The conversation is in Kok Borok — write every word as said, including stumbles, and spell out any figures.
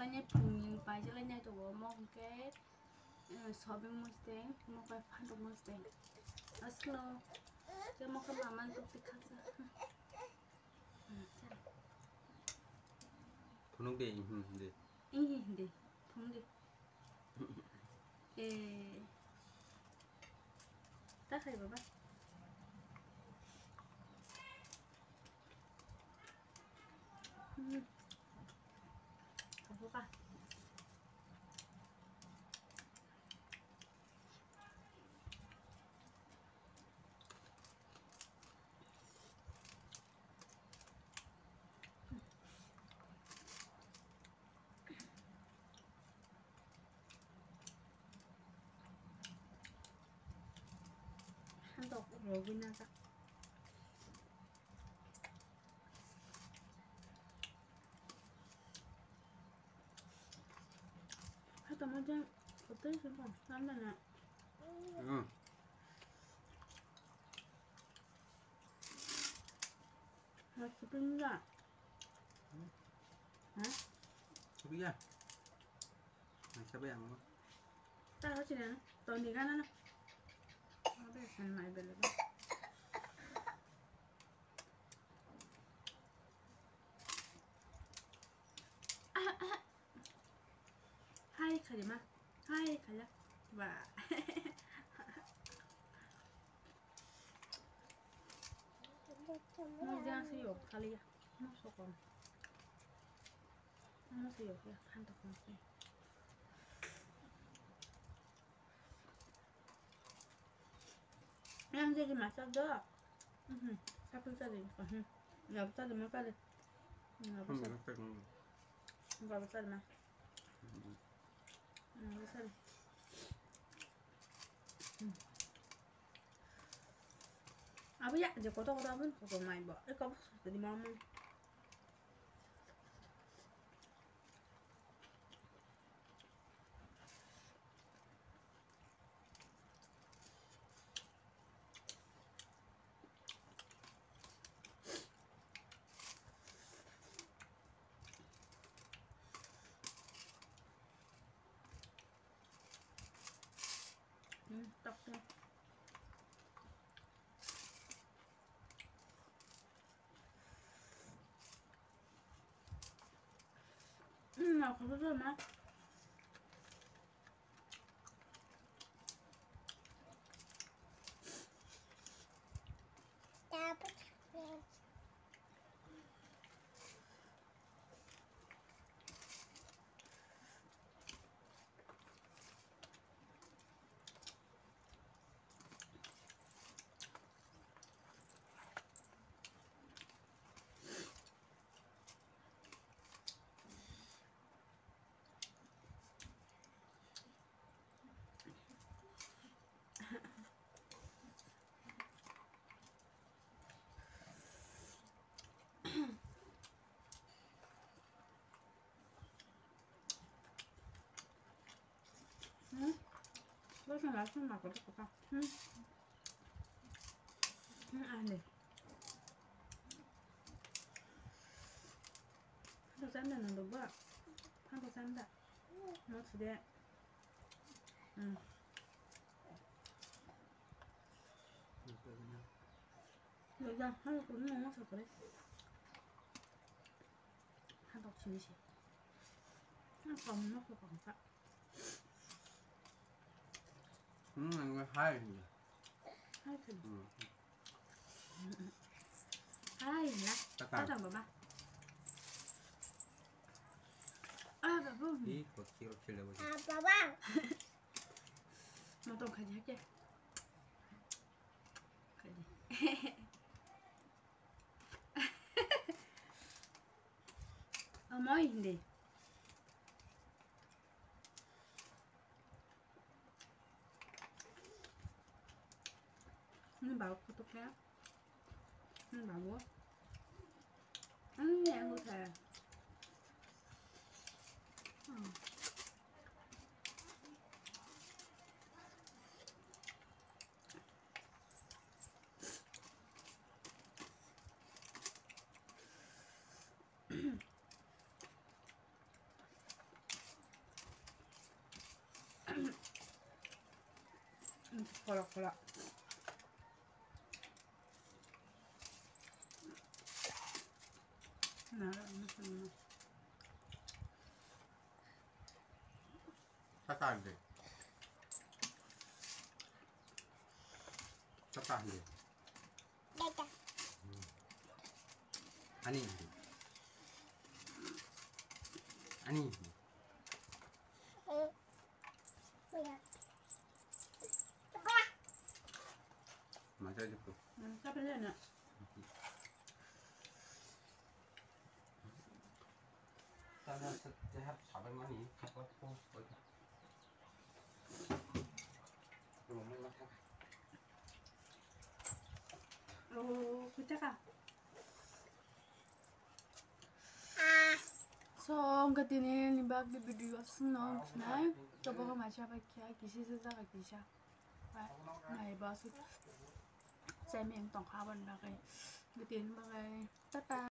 Ani phungni paijak lai nai tongo, omo hwnkhe, eh, sobing mustang, omo khe phantok mustang. Aswkno khe omo khe mama ni tokti khaksa. Phunuk de, hmm, de. Ih, de, phunuk de. Eh, ta khai baba. Hmm. Apa ka? Handok rogwi na jak. Hata mo jang kotor se ko, nanda na. Hmm. Nasi pun enggak? Hah? Tapi ya. Nah, siapa yang mau? Tahu sih, nah. Tahun di kanan, nah. Apa ya, sana mai bela. Hai, Karima. Hai, Kala. Ba. Mo jang se yok, kali ya. Mo sokon. Mo se yok ya, khan to khan se. Yang jadi masak do. Mhm. Apa tadi? Mhm. Ya, tadi makan deh. Ya, apa tadi? Apa tadi, Ma? Hmm, apa tadi? Hmm. Apa ya? Aja kotor-kotor apa? Kotor mai, Bo. Eh, kau tadi mama. Hmm, tak, tak. Hmm, aku tuh mah. Hmm? Bosong langsung makan tu kata. Hmm? Hmm, aneh. Phantok chanda nang rwba. Phantok chanda. Mo side. Hmm. Rwja, phantok kunu mo sakore. Phantok sini si. Phantok mo sakore. Hmm, ang hai. Hai, hai. Hmm. Hai, na. Tata. Tata, baba. Ah, baba. Ih, kok kiro kiro baba. Ah, baba. Mau tong kaji aja. Kaji. Amoi hindi. Ini bau kutuk ya. Ini bau. Ini yang saya. Hmm. Khorok khorok. Na, na, na. Saka de. Saka de. Ani. Ani. Masa juku. Hmm, tapi dia nak. Tana setiap sabar mani, apa pun. Rumah makan. Oh, kita kah? So, wngkha tini ni bagwi video aswkno wngkha sinai. Tobo khe maisa bai khe kisa se jaga kisa. Naiba aswk chaiming tongkha aboni bagwi. Tini bagwi tata.